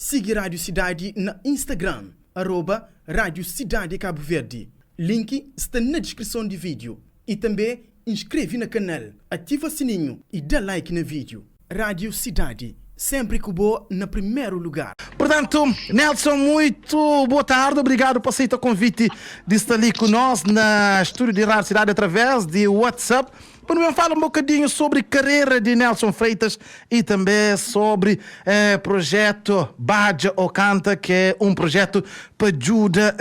Sigi Rádio Sidadi na Instagram, arroba Rádio Sidadi Cabo Verde. Link sta na diskrison di vídeo. I tanbê inskreve na kanal, ativa sininhu i da like na vídeo. Rádio Sidadi, sénpri ku bo na primeru lugar. Portantu, Nelson, muito boa tarde, obrigado pa aceita convite di sta li ku nós na estúdio di Rádio Cidade através di WhatsApp. Pa nu ben fala un bokadinhu sobri karera di Nelson Freitas y tanbe sobri projetu Badja ô Kanta, ki é un projetu pa djuda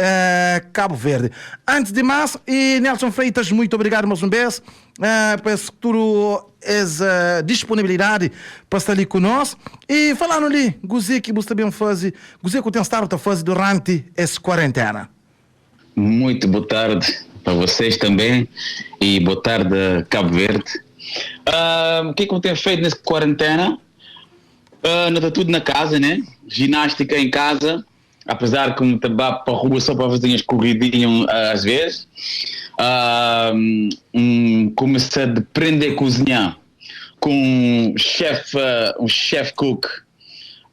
Kabu Verdi. Antis di mas, y Nelson Freitas, muitu obrigadu mas un bes pa es tudu es disponibilidadi pa sta li ku nos. Y fala-nu li, kuze ki bu sta ben faze, kuze ku ten stadu ta faze duranti es kuarentena? Muito boa tarde para vocês também e boa tarde Cabo Verde. Uh, o que é que eu tenho feito nessa quarentena? Uh, não está tudo na casa, né? Ginástica em casa, apesar que me vá para a rua só para fazer umas corridinhas às vezes. Uh, um, comecei a aprender a cozinhar com um chef, um chef cook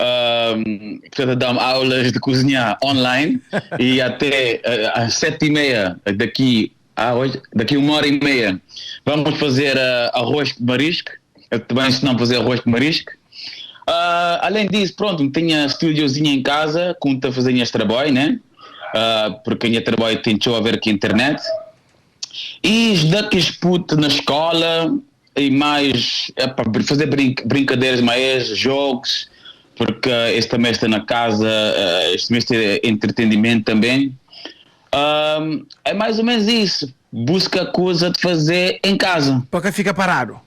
um, que está a dar aulas de cozinhar online e até uh, às 7:30 daqui, ah, hoje, daqui uma hora e meia vamos fazer uh, arroz de marisco. Eu também ensino a fazer arroz de marisco. Uh, além disso, pronto, tinha estúdiozinho em casa, com a fazer minhas trabalho, né? Porque minha trabalho tem a ver com a internet. E daqui puto na escola e mais é para fazer brin brincadeiras mais, jogos, porque este mês está na casa, este mês tem entretenimento também. Um, é mais ou menos isso. Busca coisa de fazer em casa. Porque fica parado.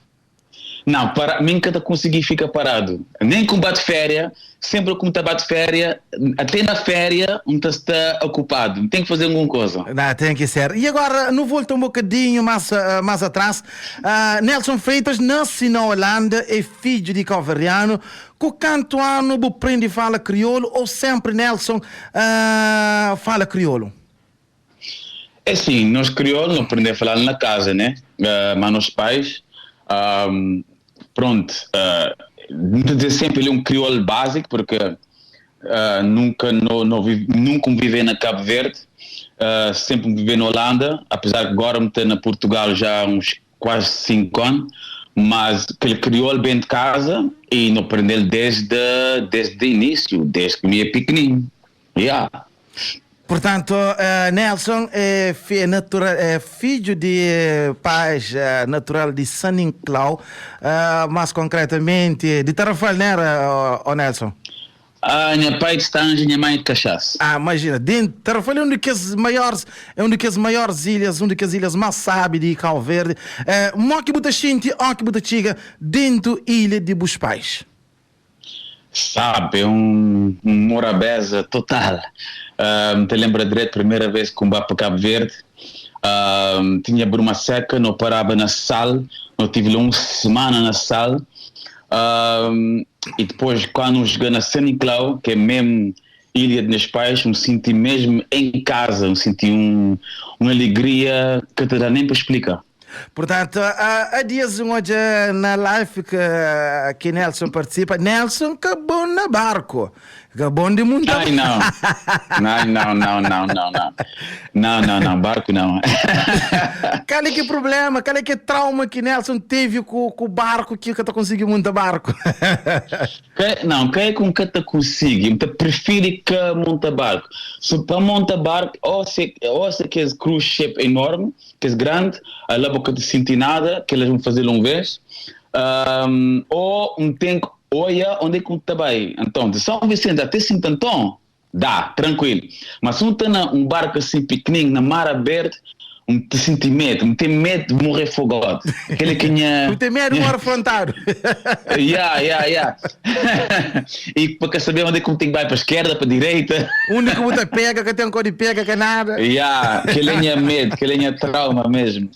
Não, para, nunca consegui ficar parado. Nem com bate férias, sempre que bate férias, até na férias, um está ocupado, tem que fazer alguma coisa. Não, tem que ser. E agora, não volta um bocadinho mais, uh, mais atrás, uh, Nelson Freitas nasce na Holanda, é filho de cabo-verdiano. Com quanto ano aprende fala crioulo ou sempre Nelson uh, fala crioulo? É assim, nós crioulos não aprendemos a falar na casa, né? Uh, mas nossos pais, um, pronto, uh, não dizer sempre ele é um crioulo básico, porque uh, nunca, no, no, nunca vivi na Cabo Verde, uh, sempre vivi na Holanda, apesar que agora me estou na Portugal já há uns quase 5 anos, mas aquele crioulo bem de casa e não aprendeu desde, desde o início, desde que me é pequenino. Yeah. Portanto, uh, Nelson é, é, natural, é filho de pais uh, natural de São Nicolau, uh, mais concretamente de Tarrafal, não era, uh, Nelson? Ah, minha pai de Estanje, minha mãe de Cachaça. Ah, imagina, dentro, Tarrafal é um dos maiores, é um das maiores ilhas, um das ilhas mais sábias de Cabo Verde. Uh, Mo ki bu ta xinti, o ki bu ta txiga dentro ilha de bus pais? Sabe, é um, um morabeza total. Um, te lembra direito, primeira vez que eu para Cabo Verde, um, tinha bruma seca, não parava na sal, não tive lá uma semana na sal. Um, e depois, quando cheguei na São Nicolau, que é mesmo ilha de meus pais, me senti mesmo em casa, me senti um, uma alegria que te dá nem para explicar. Portanto, há, há dias hoje na live que, que Nelson participa, Nelson acabou na barco. Acabou de montar. Ai, não. Não, não, não, não, não, não. Não, não, não, barco não. Qual é que é problema, qual é que é trauma que Nelson teve com, com o barco que que tá conseguindo montar barco? Que, não, quem é com que te consigo? Eu prefiro que monta barco. Se para montar barco, ou se, ou se que é cruise ship enorme, que é grande, a lá boca de sentir nada, que eles vão fazer uma vez, um, ou um tem olha onde é que está bem. Então, de São Vicente até Santo Antão, dá, tranquilo. Mas se um está um barco assim pequenino, na mar aberto, um te sente medo, um tem medo de morrer afogado. Aquele que tinha. Um tem medo de morrer afrontado. Yeah, yeah. E para saber onde é que tem que vai para a esquerda, para a direita. Onde que você pega, que tem um código pega, que nada. Yeah, que ele tinha medo, que ele tinha trauma mesmo.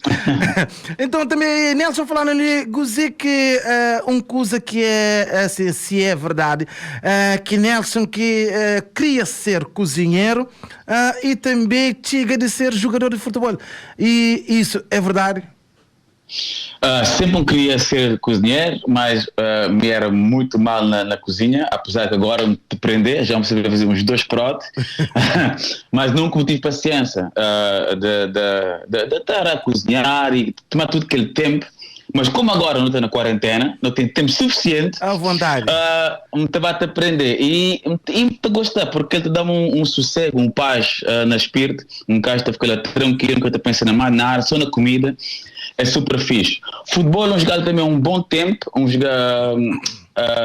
Então também, Nelson falando ali, gozei que uh, um coisa que é, assim, se é verdade, uh, que Nelson que uh, queria ser cozinheiro uh, e também chega de ser jogador de futebol. E isso é verdade? Sempre queria ser cozinheiro, mas me era muito mal na cozinha, apesar que agora me te prender, já me sabia fazer uns dois pratos, mas nunca tive paciência de estar a cozinhar e tomar tudo aquele tempo. Mas como agora não estou na quarentena, não tenho tempo suficiente, À vontade. Me te vai-te aprender e te gostar, porque ele te dá um sossego, um paz na espírito, um gajo está ficar lá tranquilo, nunca está pensando mais nada, só na comida, é super fixe. Futebol, um jogar também um bom tempo, um jogar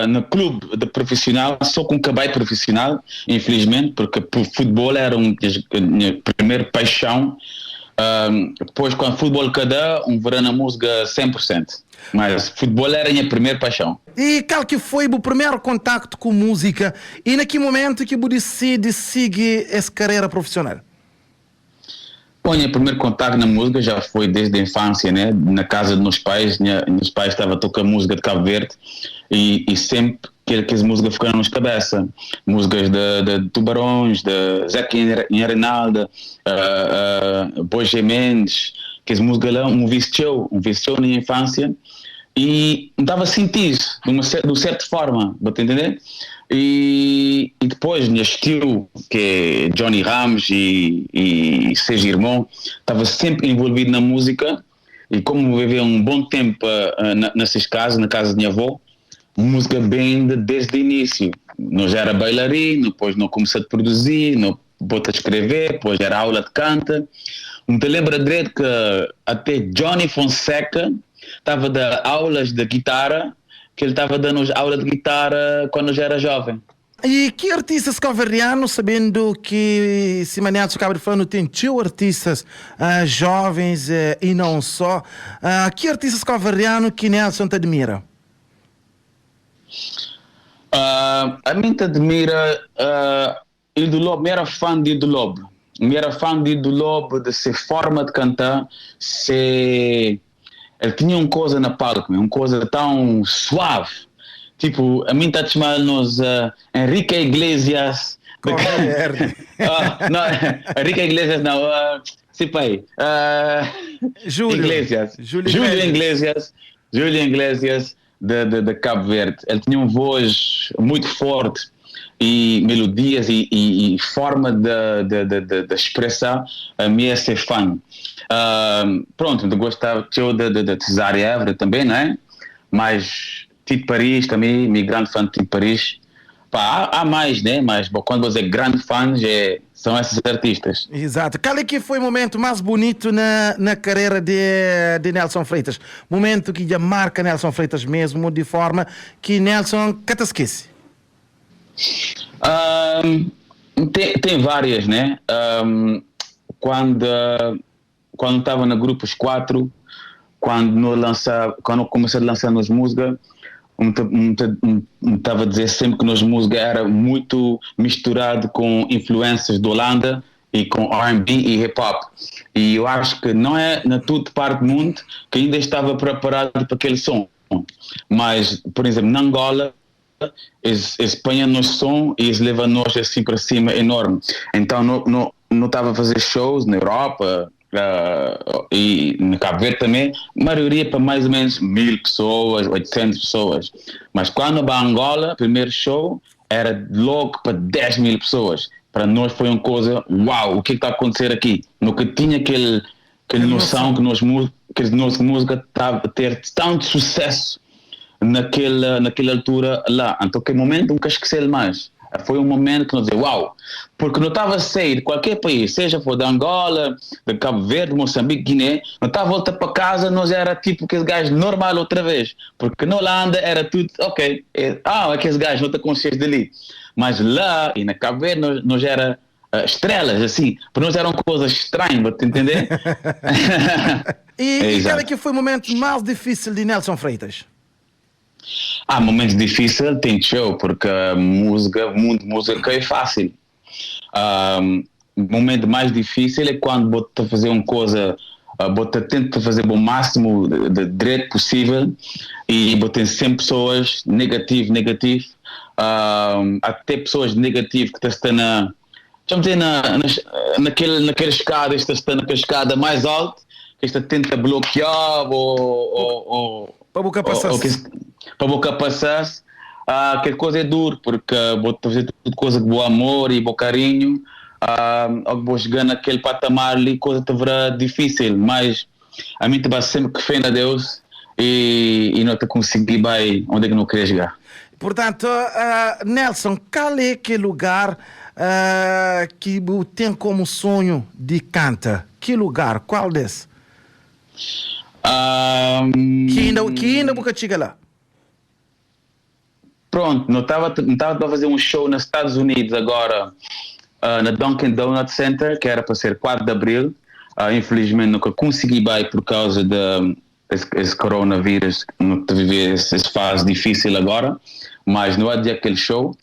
no clube de profissional, só com cabelo profissional, infelizmente, porque o futebol era um, minha primeira paixão. Depois, quando futebol cada, um verão na música 100%. Mas futebol era a minha primeira paixão. E qual que foi o primeiro contacto com música e naquele momento que você decide seguir essa carreira profissional? Bom, meu primeiro contato na música já foi desde a infância, né? Na casa dos meus pais, meus pais estavam a tocar música de Cabo Verde e sempre que as músicas ficaram na cabeça. Músicas de Tubarões, de Zeca e Reinaldo, Bojé Mendes, que as músicas lá, um vício na minha infância e estava a sentir isso de uma certa forma, vou te entender? E depois, meu tio, que é Johnny Ramos e seus irmãos, estava sempre envolvido na música e como viveu um bom tempo nessas casas, na casa de minha avó, música bem desde o início. Nós era bailarino, depois não comecei a produzir, não bota a escrever, depois era aula de canta. Não te lembra direito que até Johnny Fonseca estava a dar aulas de guitarra, que ele estava dando aula de guitarra quando eu já era jovem. E que artistas cabo-verdianos, sabendo que Simaneto Cabo de tem tio artistas jovens e não só, que artistas cabo-verdianos que Nelson te admira? A mim te admira Ildo Lobo, me era fã de Ildo Lobo. Me era fã de Ildo Lobo, de ser forma de cantar, ser. Ele tinha uma coisa na palco, uma coisa tão suave. Tipo, a mim está a chamar nos Enrique Iglesias. Não, Enrique Iglesias não. Sim, pai. Júlio. Iglesias. Júlio Júlio Iglesias. Iglesias. Júlio Iglesias de Cabo Verde. Ele tinha uma voz muito forte e melodias e forma de expressar, a mim é ser fã. Pronto, eu gostava de Cesária Évora também, não é? Mas Tito Paris também, meu grande fã de Tito Paris. Pá, há mais, né? Mas bom, quando você é grande fã, são esses artistas. Exato. Qual é que foi o momento mais bonito na carreira de Nelson Freitas? Momento que já marca Nelson Freitas mesmo, de forma que Nelson nunca te esquece. Tem várias, né? Quando estava no grupo Os Quatro, quando comecei a lançar nas músicas, estava a dizer sempre que nossa música era muito misturado com influências de Holanda e com R&B e hip hop. E eu acho que não é na toda parte do mundo que ainda estava preparado para aquele som. Mas, por exemplo, na Angola, eles põem no som e eles levam nós assim para cima enorme. Então, não estava a fazer shows na Europa e no Cabo Verde também, maioria para mais ou menos 1000 pessoas, 800 pessoas. Mas quando para Angola, primeiro show, era logo para 10 mil pessoas. Para nós foi uma coisa, uau, o que está a acontecer aqui? Nunca tinha aquele noção que nossa música estava a ter tanto sucesso naquela altura lá. Então, aquele momento nunca esqueci mais. Foi um momento que nós dizemos, uau, porque não estava a sair de qualquer país, seja for de Angola, de Cabo Verde, Moçambique, Guiné, não estava a voltar para casa, nós era tipo aqueles gajos normal outra vez, porque na Holanda era tudo, ok, aqueles gajos não estão conscientes dali, mas lá e na Cabo Verde nós era estrelas, assim, para nós eram coisas estranhas, vou te entender? E qual é que foi o momento mais difícil de Nelson Freitas? Ah, momento difícil tem show, porque a música, mundo música é fácil. Momento mais difícil é quando bota fazer uma coisa, bota tenta fazer o máximo de direito possível e bota sempre pessoas negativo, negativo, até pessoas negativas que estão na, vamos dizer, naquela escada, esta está naquela escada mais alta, que ki sta tenta blokiaba o Pa bu ka pasa-s. Pa bu ka pasa-s. Kel koza é duru porque bo ta faze tudu koza ku bo amor i bo karinhu. Ó ki bo xga na kel patamar li koza ta vira difísil, mas ami ta ba senpri ku fé na Deus i no ta konsigi bai onde ki no kre xga. Portantu, Nelson, kal é kel lugar ki bu ten komu sonhu di kanta? Ki lugar? Kual des? Ki inda, ki inda bu ka txiga la? Pronto, no tava, N tava pa faze un show na Stadus Unidus agora, na Dunkin Donuts Center, ki era pa ser 4 di abril. Infelizmenti no ka konsigi bai pur kauza de es coronavirus, no ta vive es fase difísil agora, mas no adia kel show.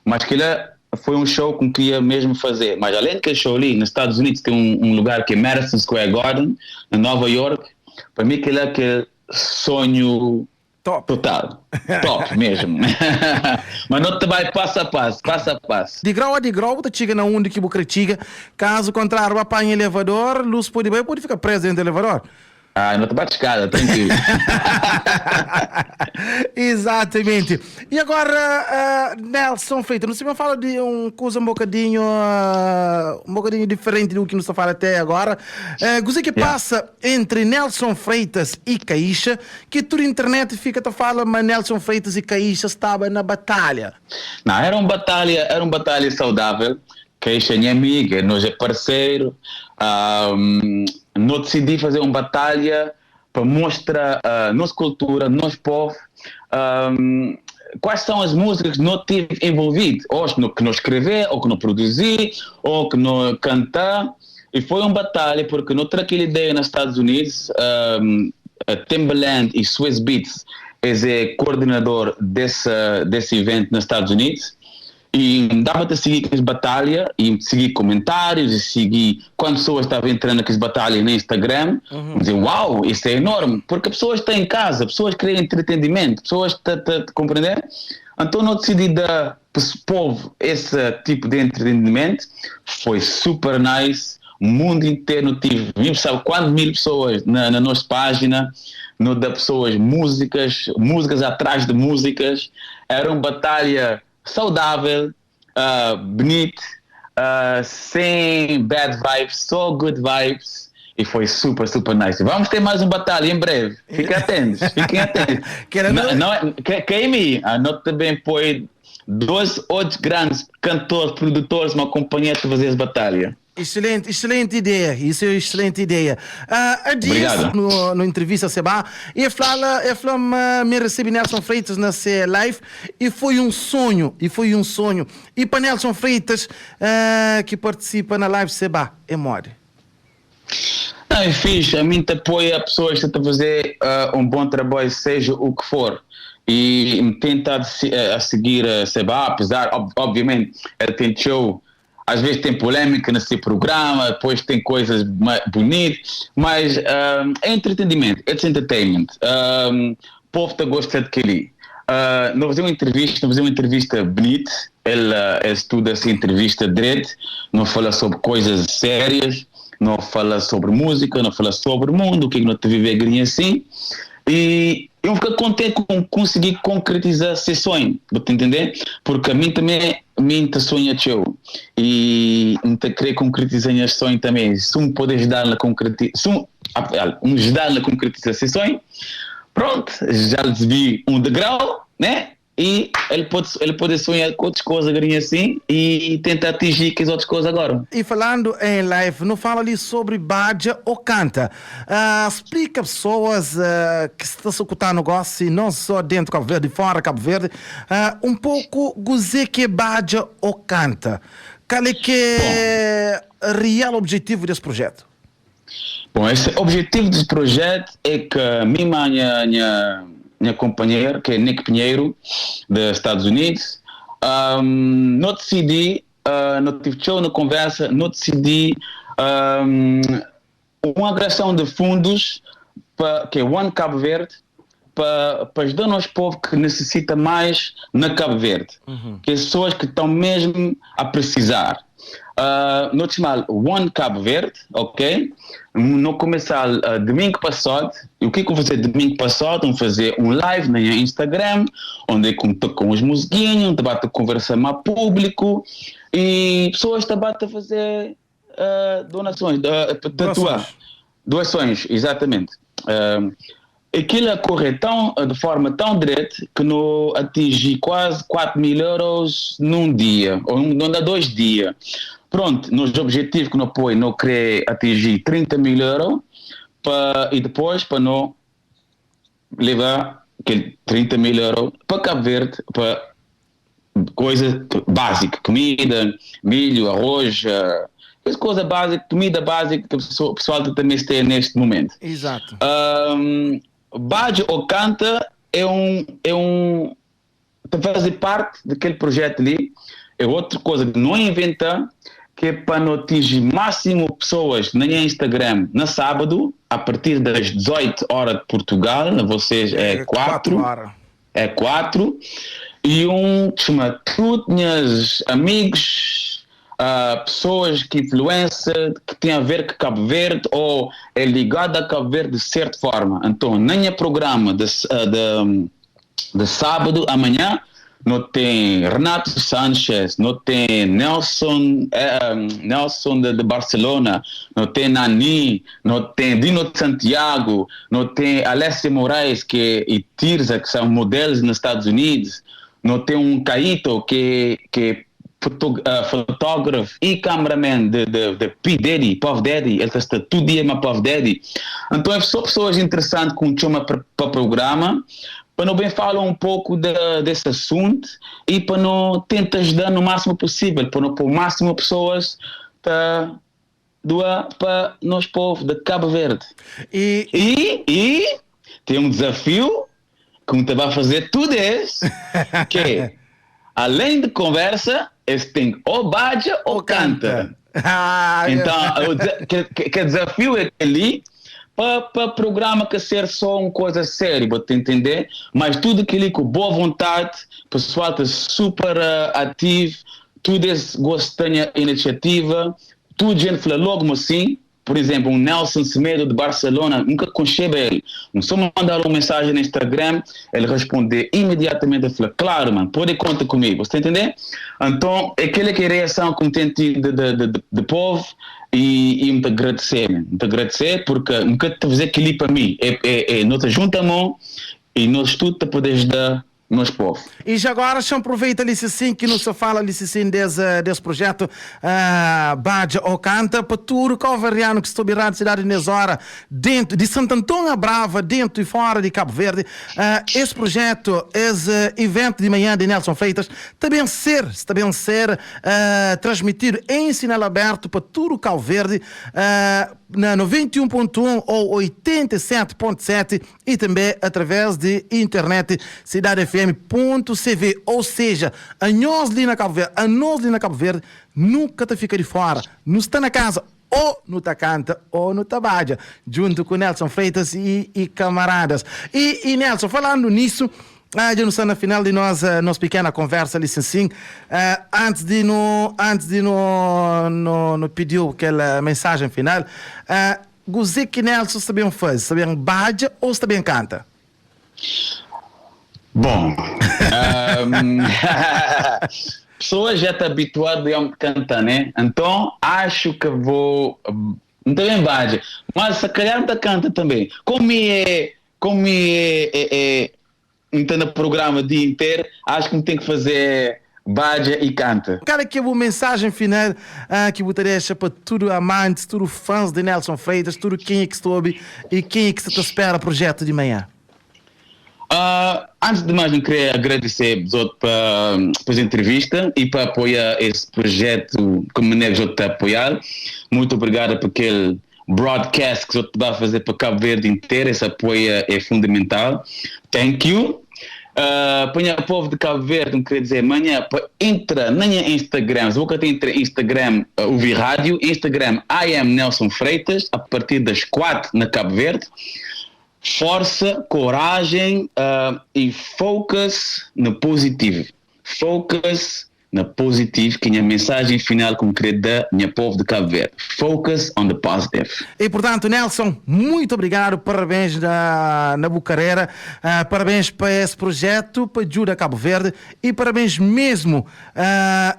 Mas kila foi un show ku N kria mesmu faze. Mas alen di kel show li, na Stadus Unidus ten un lugar ki é Madison Square Garden, na Nova York. Pa mi kila kel sonhu Top. Total. Top mesmo. Mas no ta bai passo a passo, passo a passo. Di grau a di grau bu ta txiga na undi ki bu kre txiga. Kazu kontráriu, ba panha elevador, lus pode bai, pode fika prezu dentu elevador. Ah, no ta bati skada, tranquilo. Exatamente. E agora, Nelson Freitas, nu sibi fala di un kuza un bokadinhu, un bokadinhu diferenti di u ki nu sta fala até agora. Kuze ki pasa entri Nelson Freitas i Caixa Ki tudu internet fika ta fala ma Nelson Freitas y Caixa staba na batalha. Não, era um batalha, era um batalha saudável. Caixa é nha amiga, nós é parceiro. Um, nós decidi fazer um batalha para mostrar nossa cultura, nosso povo, quais são as músicas que nós tive envolvido, ou que nós escrever, ou que nós produzir, ou que nós cantar. E foi uma batalha porque não aquela ideia nos Estados Unidos, Timbaland e Swizz Beatz é coordenador desse evento nos Estados Unidos e dava para seguir aquelas batalha e seguir comentários e seguir quantas pessoas estavam entrando naquelas batalhas no Instagram. Dizer, uau, isso é enorme, porque pessoas estão em casa, pessoas querem entretenimento, pessoas estão a compreender. Então eu decidi dar para o povo esse tipo de entretenimento, foi super nice, o mundo inteiro tive, sabe quantas mil pessoas na nossa página, no da pessoas músicas, músicas atrás de músicas, era uma batalha saudável, bonita, sem bad vibes, só good vibes. E foi super, super nice. Vamos ter mais uma batalha em breve. Fiquem atentos, fiquem atentos. Não, não, que a nós também põe dois outros grandes cantores, produtores, uma companhia para fazer essa batalha. Excelente, excelente ideia. Isso é excelente ideia. A diz no entrevista Seba, e fala, e fala me recebi Nelson Freitas na C Live e foi um sonho, e foi um sonho. E para Nelson Freitas, que participa na live Seba, é mode. Não, é fixe, a mim te apoia a pessoas que estão a fazer um bom trabalho, seja o que for. E me tenta a seguir a Seba, apesar, obviamente, ele tem show, às vezes tem polêmica nesse programa, depois tem coisas bonitas, mas é entretenimento, it's entertainment. O povo está gostando daquele. Não fazer uma entrevista, não fazer uma entrevista bonita, ele estuda essa entrevista direito, não fala sobre coisas sérias, não fala sobre música, não fala sobre o mundo, o que é que não te vive assim. E eu fico contente com conseguir concretizar esse sonho, vou te entender? Porque a mim também, a mim te sonha teu. E me te querer concretizar esse sonho também. Se um pode ajudar na concretizar, se um ajudar na concretizar esse sonho, pronto, já lhe vi um degrau, né? E ele pode sonhar com outras coisas assim e tentar atingir as outras coisas agora. E falando em live, não fala ali sobre Badja ou Canta. Explica pessoas que estão escutando o negócio, não só dentro de Cabo Verde, fora de Cabo Verde, um pouco o que é Badja ou Canta. Qual é que é o real objetivo desse projeto? Bom, esse objetivo desse projeto é que a minha companheira, que é Nick Pinheiro, dos Estados Unidos, não decidi, não tive show na conversa, não decidi uma agressão de fundos, para, que é One Cabo Verde, pa ajudar nos povo que necessita mais na Cabo Verde, que é pessoas que estão mesmo a precisar. No chamar One Cabo Verde, ok? No começar domingo passado, e o que que eu vou fazer domingo passado? Vou fazer um live no Instagram, onde eu conto com os musiquinhos, onde bato conversa mais público e pessoas também a fazer donações, tatuar. Doações, exatamente. Aquilo a correr de forma tão direita que no atingi quase 4 mil euros num dia, ou num, 2 dias. Pronto, nos objetivos que não põe, não querer atingir 30 mil euros e depois para não levar aquele 30 mil euros para Cabo Verde, para coisa básica, comida, milho, arroz, coisa básica, comida básica que o pessoal também tem neste momento. Exato. Badja ou Canta é um fazer parte daquele projeto ali, é outra coisa que não inventa, que é para não atingir máximo pessoas na minha Instagram na sábado, a partir das 18 horas de Portugal, vocês é 4, é 4, e um chama tudo meus amigos, pessoas que influenciam, que têm a ver com Cabo Verde ou é ligado a Cabo Verde de certa forma. Então, nem é programa de sábado amanhã, não tem Renato Sanchez, não tem Nelson de Barcelona, não tem Nani, não tem Dino de Santiago, não tem Alessia Moraes e Tirza, que são modelos nos Estados Unidos, não tem um Caíto, que é fotógrafo e cameraman de P. Diddy, Puff Daddy, ele está todo dia na Puff Daddy. Então é só pessoas interessantes com chama para o programa, para não bem falar um pouco desse assunto e para não tentar ajudar no máximo possível, para não pôr o máximo pessoas para doar para nós povo de Cabo Verde. E tem um desafio que me vai fazer tudo isso, que é, além de conversa, esse tem ou badja ou canta. Ah, Então, o que desafio é ali para programa que ser só uma coisa séria, para te entender, mas tudo aquilo com boa vontade, o pessoal está super ativo, tudo esse gosto tem a iniciativa, tudo gente fala logo assim. Por exemplo, um Nelson Semedo de Barcelona, nunca conheci ele. Não só mandar uma mensagem no Instagram, ele responder imediatamente e falou: "Claro, mano, pode contar comigo", você entender? Então, aquela que é a reação que tem tido de povo e me agradecer, man. Me agradecer porque nunca te fazer aquilo para mim, é nós junta a mão e nós tudo te podes dar nos povo. E já agora, já aproveita ali sim que não se fala ali sim desse projeto Badja ou Canta para tudo cabo-verdiano que está a cidade nessa hora, dentro de Santo Antão a Brava, dentro e fora de Cabo Verde. Esse projeto, esse evento de manhã de Nelson Freitas, também ser transmitido em sinal aberto para tudo Cabo Verde na 91.1 ou 87.7 e também através de internet cidadefm.cv, ou seja, a nós ali na Cabo Verde, a nós ali na Cabo Verde nunca te fica de fora, não está na casa ou no canta ou no Tabaja, junto com Nelson Freitas e camaradas. E Nelson, falando nisso, já não está na final de nossa pequena conversa ali sim, antes de no pedir aquela mensagem final, você que Nelson está bem faz, está bem badja ou está bem canta? Bom, pessoa já está habituada a cantar, né? Então acho que vou. Não tem badja, mas se calhar não canta também. Como é então no programa o dia inteiro, acho que me tem que fazer badja e canta. Cara, que é uma mensagem final que vou deixar para tudo amantes, tudo fãs de Nelson Freitas, tudo quem é que soube e quem é que se te espera projeto de manhã. Antes de mais, eu queria agradecer para a entrevista e para apoiar esse projeto que o Menegos está a apoiar. Muito obrigado por aquele broadcast que o vai fazer para Cabo Verde inteiro. Esse apoio é fundamental. Thank you. Para o povo de Cabo Verde, não queria dizer, amanhã entra na minha Instagram, se você entra Instagram, ouvir rádio, Instagram I am Nelson Freitas, a partir das 4 na Cabo Verde. Forsa, coragem e focus na positivo. Focus na positivo ki nha mensagem final ku n'kre da nha povo de Cabo Verde. Focus on the positive. E portanto Nelson, muito obrigado, parabéns na, na bu carreira, parabéns pa esse projeto, pa ajuda Cabo Verde e parabéns mesmo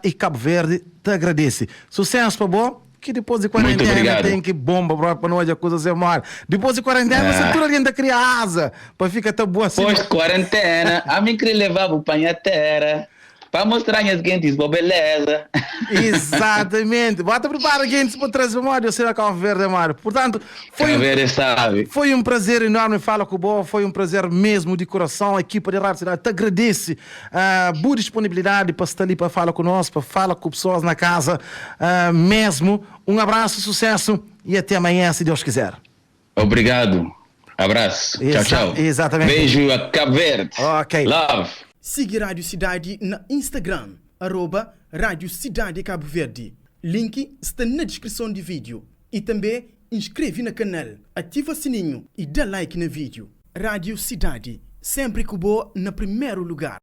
e Cabo Verde te agradece. Sucesso pa bo, que depois de Muito quarentena obrigado. tem que bomba bro, pa não olhar coisa sem morre. Depois de quarentena, você tudo alguém tá cria asa para ficar tão boa assim. Pós quarentena, a mim queria levar para minha terra para mostrar minhas gentes boa beleza. Exatamente. Bota prepara gente para trazer memória, eu sei a Cabo Verde, Mário. Portanto, foi Cabo um, Verde sabe. foi um prazer enorme falar com o Boa, foi um prazer mesmo de coração. A equipa de Rádio Cidade te agradece a boa disponibilidade para estar ali para falar conosco, para falar com pessoas na casa mesmo. Um abraço, sucesso e até amanhã, se Deus quiser. Obrigado. Abraço. Tchau, tchau. Exatamente. Beijo a Cabo Verde. Ok. Love. Siga Rádio Cidade na Instagram, arroba Rádio Cidade Cabo Verde. Link sta na descrição do vídeo. E também inscreve no canal, ativa o sininho e dá like no vídeo. Rádio Cidade, sempre com boa na primeiro lugar.